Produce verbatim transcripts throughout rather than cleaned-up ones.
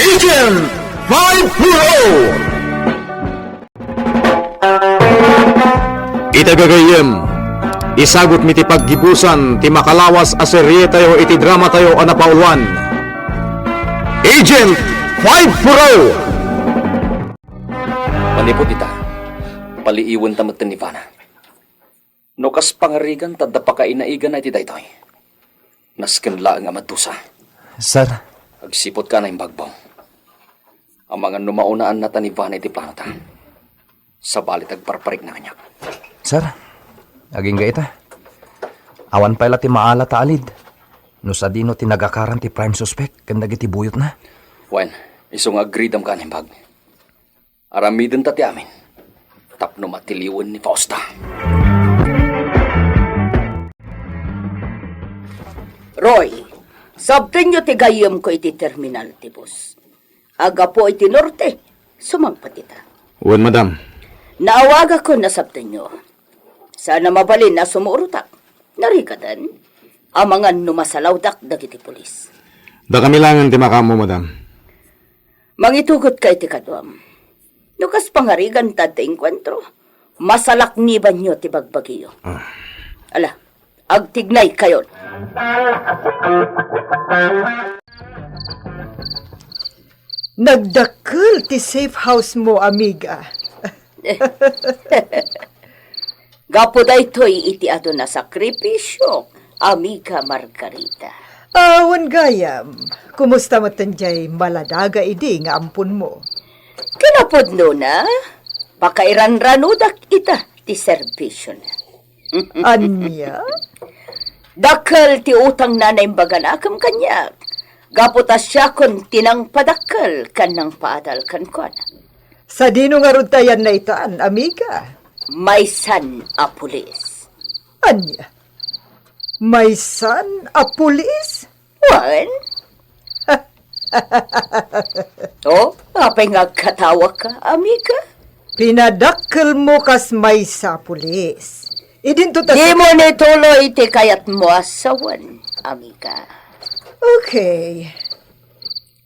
Agent five Pro! Ita gagayyem, isagutmi ti paggibusan ti makalawas a serietayo iti dramatayo a napauluan, Agent five Pro! Manipud ita, paliiwenta metten ni Vana. No kas pangarigan ta adda pakainaigana iti daytoy, nasken laeng a madusa. Sir. Agsipud ka, naimbag, Bong. Amangan no maunaanna ta ni Vana iti planota. Sabali ta agparparikna kaniak. Sir, agingga ita. Awan pay la ti maala ta alid. No sadino ti nagakaran ti prime suspect ken dagiti buyotna. Wen, isu nga agridam ka, naimbag. Aramidenta ti amin tapno matiliwen ni Fausta. Roy, sabtenyo ti gayyemko iti terminal ti bus. Aggapu iti norte, sumangpet ita. Wen, madam. Naawagakon a sabtenyo. Saan a mabalin a sumurotak. Narigaden. Amangan no masalawdak dagiti pulis. Dakami laengen ti makaammo, madam. Mangitugot ka iti kaduam. No kas pangarigan ta adda engkuentro, masalaknibanyo ti bagbagiyo. Ah. Ala, agtignay kayon. Nagdakkel ti safe house mo, amiga. Gapu daytoy iti adu a sakripisio, amiga Margarita. Awan gayam, kumusta metten diay maladaga idi nga amponmo? Kinapudnona, pakairanranodak ita ti serbiona. Ania? Dakkel ti utangna naimbaganakem kaniak. Gapu ta siakon ti nangpadakkel ken nangpaadal kenkuana. Sadino ngarud ta ayanna itan, amiga? Maysan a pulis. Ania? Maysan a pulis? Wen? Oh, apay nga agkatawaka, amiga? Pinadakkelmo kas maysa a pulis. Idinto ta... Dimo ni tuloy ti kayatmo a sawen, amiga. Okay.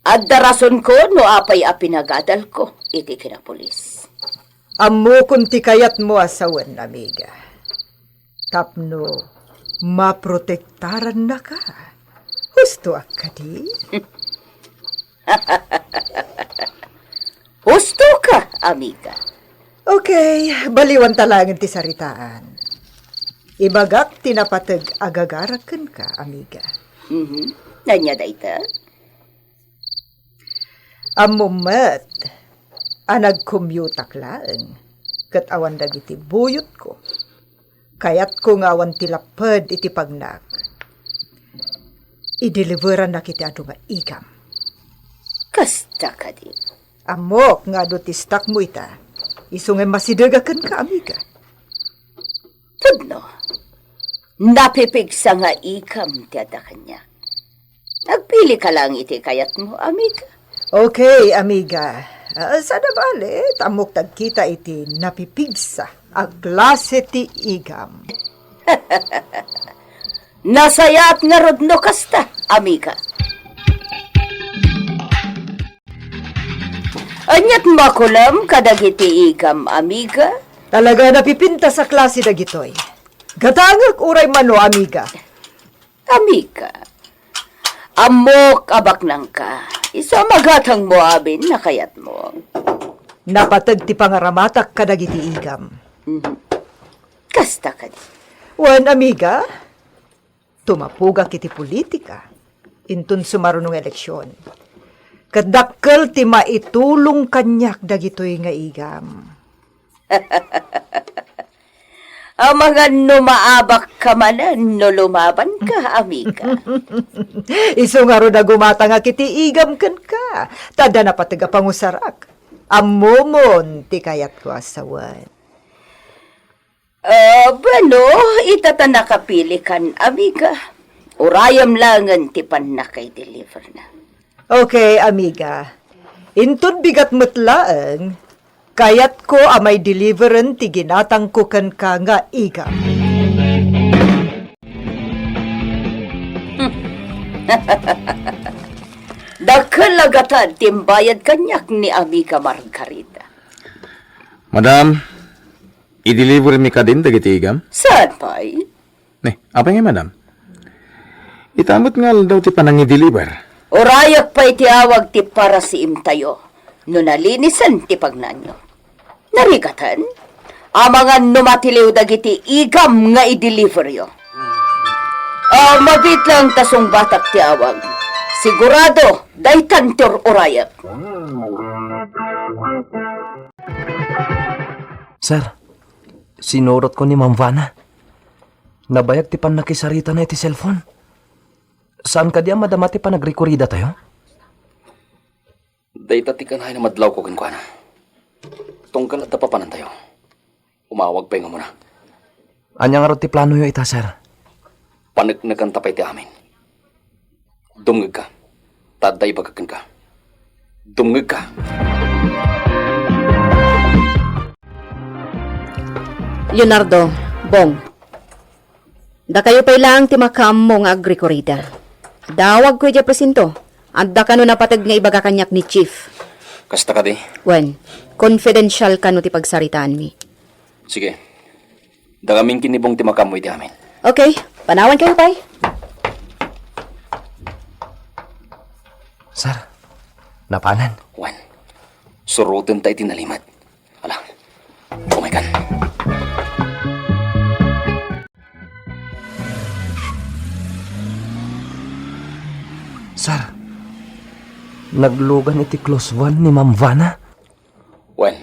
Adda rasonko no apay a pinagadalko iti kinapulis. Ammokon ti kayatmo a sawen, amiga. Tapno maprotektarannaka. Hustoak kadi? Hustoka, amiga. Okay, baliwanta laengen ti saritaan. Ibagak ti napateg a gagarak kenka, amiga. Mhm. Ania dayta? Ammom met a nagkumyutak laeng ket awan dagiti buyotko. Kayatko nga awan ti lapped iti pagnak. Ideliverannak iti adu nga igam. Kasta kadi? Ammok nga adu ti stockmo ita. Isu nga masidega kenka, amiga. Pudno, napipigsa nga igam ti adda kaniak. Agpilika laeng iti kayatmo, amiga. Okay, amiga. Ah, saan a bale, ta ammok ti agkita iti napipigsa a klase ti igam. Nasayaat ngarud no kasta, amiga. Aniat makunem kadagiti igam, amiga? Talaga napipintas a klase dagitoy. Gatangek uray mano, amiga. Amiga, ammok a baknangka. Isu a magatangmo amin a kayatmo. Napateg ti pangaramatak kadagiti igam. Mhm. Kasta kadi? Wen, amiga, tumapugak iti politika. Inton sumaruno nga eleksion. Ket dakkel ti maitulong kaniak dagitoy nga igam. Amangan no maabakka manen no lumabanka, amiga. Isu ngarud a gumatangak iti igam kenka, ta adda napateg a pangusarak. Ammomon ti kayatko a sawen. Ah, bueno, ita ta nakapilikan, amiga. Urayem laengen ti pannakaideliverna. Okay, amiga. Inton bigat met laeng, kayatko a maideliveren ti ginatangko kenka nga igam. Dakkel a gatad ti imbayad kaniak ni Amiga Margarita. Madam, i-deliver mi kadin dagiti igam? Saan pay? Ne, apay nga, madam? Ita met nga aldaw ti panangi-deliver. Urayak pay ti awag ti parasiimtayo no nalinisen ti pagnaanyo. Narigaten, amangan no matiliw dagiti igam nga i-deliveryo. Ah, mabiit lang ta sungbatak ti awag. Sigurado, daytan ti ur-urayak. Sir, sinurotko ni Ma'am Vana. Nabayag ti pannakisaritana iti cellphone. Saan kadi a madama ti panagrekorida tayo? Dayta ti kanayon a madlawko kenkuana. Tunggal adda papanantayo, umawag pay nga umuna. Ania ngarud ti planoyo ita, sir? Paneknekanta pay ti amin. Dumngegka, ta adda ibagak kenka. Dumngegka. Leonardo, Bong, dakayo pay laeng ti makaammo nga agrekorida. Adda awagko idiay presinto. Adda kano napateg nga ibaga kaniak ni Chief? Kasta kadi? Wen, confidential kano ti pagsaritaanmi. Sige. Dakamin ken ni Bong ti makaammo iti amin. Okay, panawankayo pay. Sir, napanan. Wen, surotenta iti nalimed. Ala, umaykan. Sir, naglugan iti close one ni Ma'am Vana. Wen,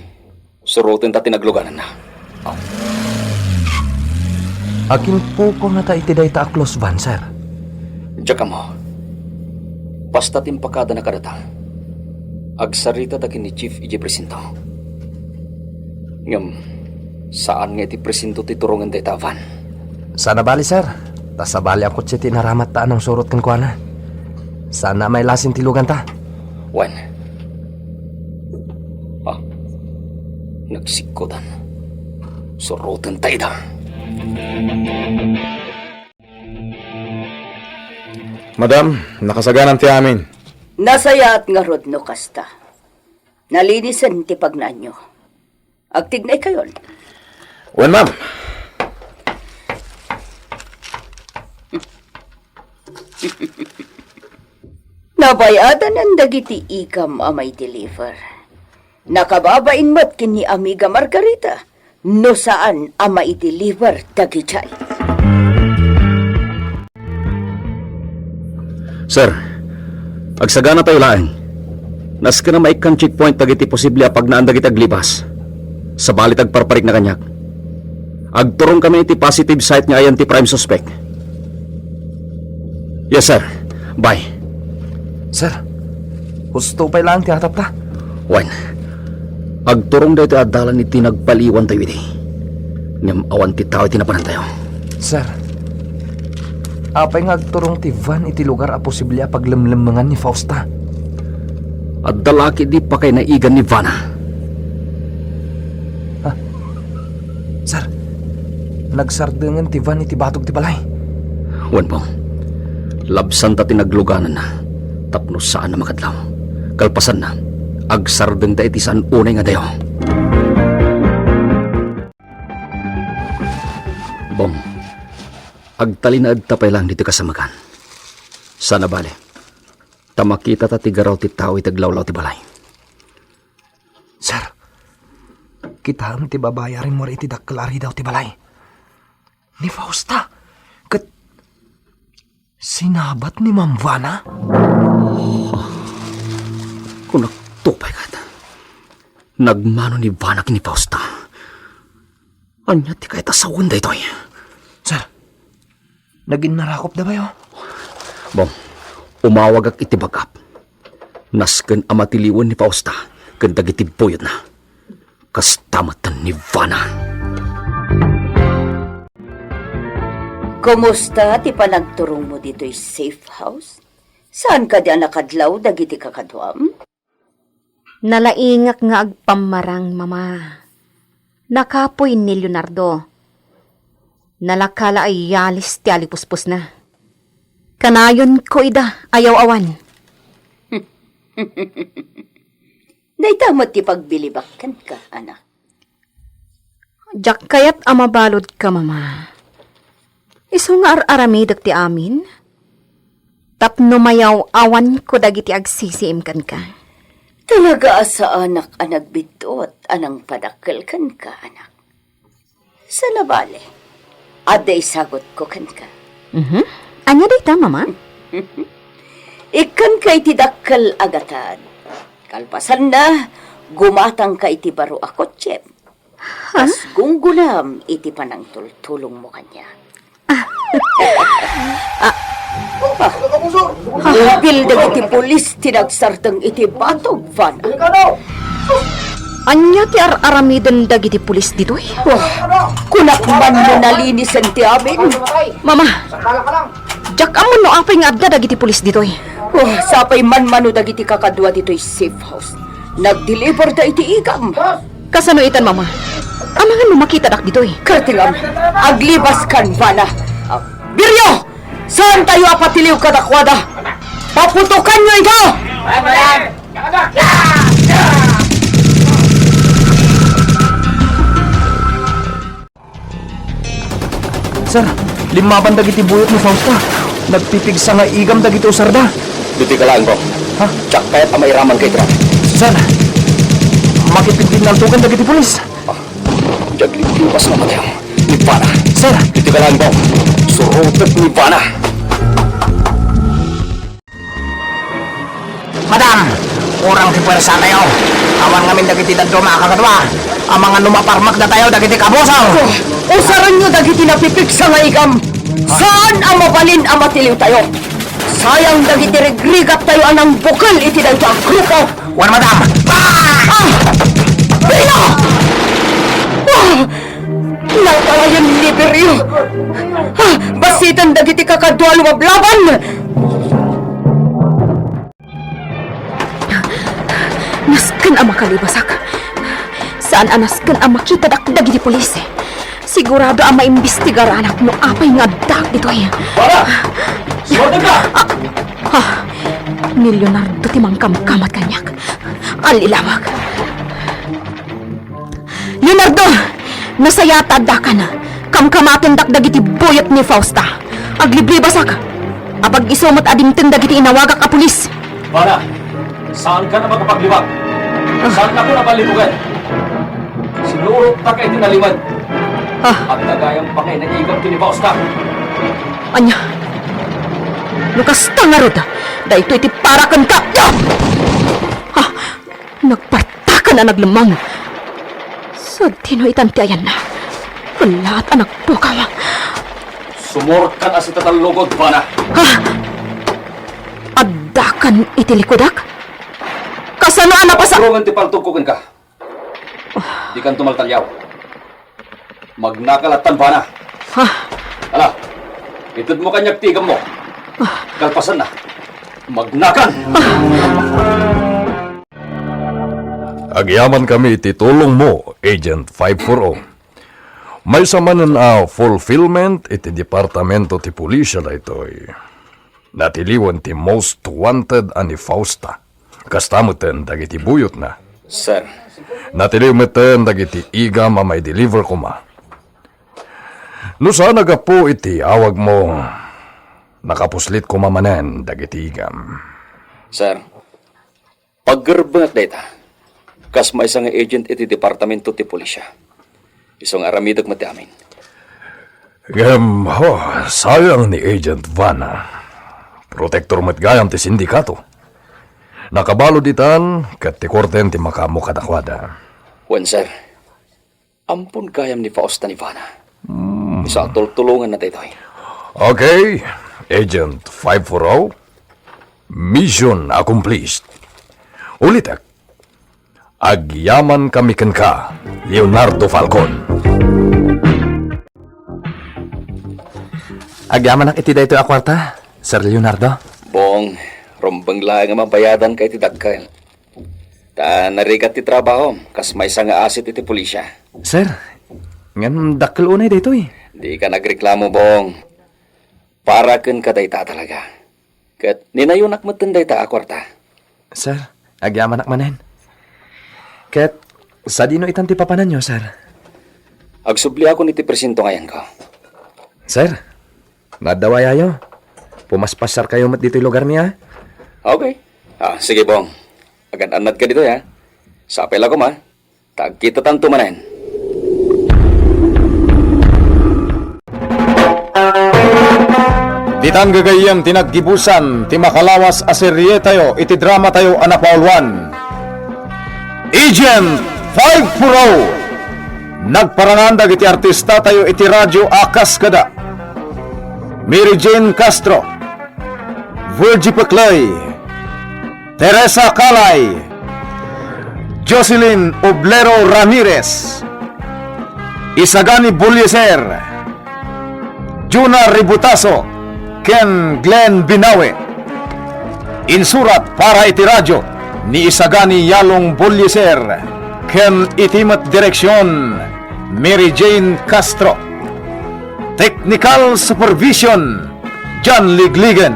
surotenta ti naglugananna. Aw. Aginpuko ngata iti dayta a close one, sir? Diak ammo. Basta ti impakadana kadata, agsaritada ken ni Chief idiay presinto. Ngem, saan nga iti presinto ti turongen dayta a van. Saan a bali, sir. Ta sabali a kotse ti inaramatta a nangsurot kenkuana. Saan a mailasin ti luganta. Wen. Ah, nagsikkotan. Surotenta ida. Madam, nakasaganan ti amin. Nasayaat ngarud no kasta. Nalinisen ti pagnaanyo. Agtignaykayon. Wen, ma'am. Nabay-adanan dagiti igam a mai-deliver. Nakababain met ken ni Amiga Margarita no saan a mai-deliver dagidiay. Sir, agsaganatayo laeng. Nasken a maikkan checkpoint dagiti posible a pagnaan dagiti aglibas. Sabali ta agparparikna kaniak. Agturongkami iti positive site nga ayan ti prime suspect. Yes, sir. Bye. Sir, husto pay laeng ti atapta. Wen, agturong daytoy a dalan iti nagpaliwantayo idi. Ngem awan ti tao iti napanantayo. Sir, apay nga agturong ti van iti lugar a posible a paglemlemmengan ni Fausta? Adda la ketdi pakainaigan ni Vana. Ah, sir, nagsardengen ti van iti batog ti balay. Wen, Bong. Labsanta ti naglugananna tapno saan a makadlaw. Kalpasanna, agsardengta iti saan unay nga dayo. Bong, agtalinaedta pay laeng ditoy kasamekan. Saan a bale, ta makitata ti garaw ti tao iti aglawlaw ti balay. Sir, kitaem ti babai a rimmuar iti dakkel a ridaw ti balay. Ni Fausta, ket sinabat ni Ma'am Vana? Kunakto pay ket, nagmano ni Vana ken ni Fausta. Ania ti kayat a sawen daytoy? Sir, naginnarakopda bayo. Bong, umawagak iti backup. Nasken a matiliwen ni Fausta ken dagiti buyotna. Kasta met ni Vana. Kumusta ti panagturongmo ditoy safe house? Saan kadi a nakadlaw dagiti kakaduam? Nalaingak nga agpammarang, Mama. Nakapuy ni Leonardo. Nalaka la a yalis ti alipuspusna. Kanayonko ida a yaw-awan. Dayta met ti pagbilibak kenka, anak. Diak kayat a mabaludka, Mama. Isu nga ar-aramidek ti amin tapno mayaw-awanko dagiti agsisiim kenka. Talaga a saanak a nagbiddut a nangpadakkel kenka, anak. Sana bale, adda isagutko kenka. Mhm. Ania dayta, Mama? Ikkanka iti dakkel a gatad. Kalpasanna, gumatangka iti baro a kotse. Kas gunggunam iti panangtultulongmo kaniak. Ah. Apil dagiti pulis ti nagsardeng iti batog, Vana. Ania ti ar-aramiden dagiti pulis ditoy? Oh, kunak man no nalinisen ti amin. Mama, diak ammo no apay nga adda dagiti pulis ditoy. Oh, sapay manmano dagiti kakadua ditoy safe house. Nagdeliverda iti igam. Kasano itan, Mama? Amangan no makitadak ditoy. Kartingam, aglibaskan, Vana. Ah, Birio! Saantayo a patiliw kadakuada? Paputokanyo ida! Sir, limmaban dagiti buyot ni Fausta. Nagpipigsa nga igam dagiti usarda. Ditoy ka laeng, bro. Ha? Diak kayat a mairamanka iti traffic. Sir, makipigbinnaltukan dagiti pulis. Ah, diak lipas nga matay ni Vana. Sir! Ditoy ka laeng, bro. Surotek ni Vana. Madam, kurang ti puersatayo. Awan ngamin dagiti dadduma a kakadua. Amangan no maparmakdatayo dagiti kabusor. Oh, usarenyo dagiti napipigsa nga igam. Saan a mabalin a matiliwtayo. Sayang dagiti rigrigattayo a nangbukel iti daytoy a grupo. Wen, madam. Ah! Ah! Pia! Ah! Natalayan ni Berio. Ah, basiten dagiti kakadua lumablaban. Nasken a makalibasak. Saan a nasken a makitadak dagiti pulis. Sigurado a maimbestigaranak no apay nga addaak ditoy. Para! Sumardeng ka! Ah, ah, ni Leonardo ti mangkamkamat kaniak. Allilawag. Leonardo! Nasayaat ta addakan. Kamkamatendak dagiti buyot ni Fausta. Agliblibasak. Apag-isu met a dimteng dagiti inawagak a pulis. Para, saanka a makapagliwag. Ah. Saannakon a ballibugen. Sinurottaka iti nalimed. Ah. Adda gayam pangay nga igam ken ni Fausta. Ania? No kasta ngarud, daytoy ti para kenka. Ah! Nagpartakan a naglemmeng. Sadino itan ti ayanna? Kellaat a nagpukaw. Sumurotkan a sitatallogod, Vana. Ha? Addakan iti likudak? Kasano a napasa- Turungan ti paltogko kenka. Dikan tumaltaliaw. Magnaka lattan, Vana. Ha? Ala, itedmo kaniak ti igammo. Kalpasanna, magnakan! Agyamankami iti tulongmo, Agent five four oh. Maysa manen a fulfillment iti Departamento ti Pulisya daytoy. Natiliwen ti most wanted a ni Fausta. Kasta metten dagiti buyotna. Sir. Natiliw metten dagiti igam a mai-deliver koma. No saan a gapu iti awagmo, nakapuslit koma manen dagiti igam. Sir, paggerbengak dayta. Kas maysa nga agent iti Departamento ti Pulisya. Isu nga aramidek met ti amin. Ngem, oh, sayang ni Agent Vana. Protektor met gayam ti sindikato. Nakabalud itan, ket ti korten ti makaammo kadakuada. Wen, sir. Ampon gayam ni Fausta ni Vana. Hmm. Isu a tultulonganna daytoy. Okay, Agent five four oh. Mission accomplished. Ulitek. Agyamankami kenka, Leonardo Falcon. Agyamanak iti daytoy a kuarta, Sir Leonardo. Bong, rumbeng laeng a mabayadanka iti dakkel. Ta narigat ti trabahom, kas maysa nga asit iti pulisya. Sir, ngem dakkel unay daytoy. Dika nagreklamo, Bong. Para kenka dayta talaga. Ket ninayonak metten dayta a kuarta. Sir, agyamanak manen. Ket, sadino itan ti papananyo, sir? Agsubliakon iti presinto nga ayanko. Sir, naddawayayo. Pumaspasiarkayo met ditoy lugar mi, a? Okay. Ah, sige, Bong. Agad-annadka ditoy, a. Sapay la koma. Ta agkitatanto manen. Ditan gagayyem ti naggibusan ti makalawas a serietayo iti dramatayo a napauluan, Agent five four oh. Nagparangan dagiti artistatayo iti radyo a kas kada Mary Jane Castro, Virgie Peclay, Teresa Calay, Jocelyn Oblero Ramirez, Isagani Bulieser, Juna Ributaso, ken Glenn Binawe. Insurat para iti radyo ni Isagani Yalong Bulieser, ken iti met direksion, Mary Jane Castro. Technical supervision, John Ligligan.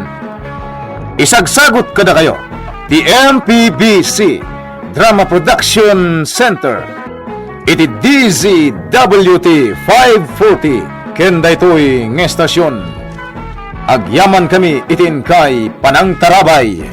Isagsagut kadakayo ti M P B C Drama Production Center iti D Z W T five forty ken daytoy nga estasion. Agyamankami iti inkay panangtarabay.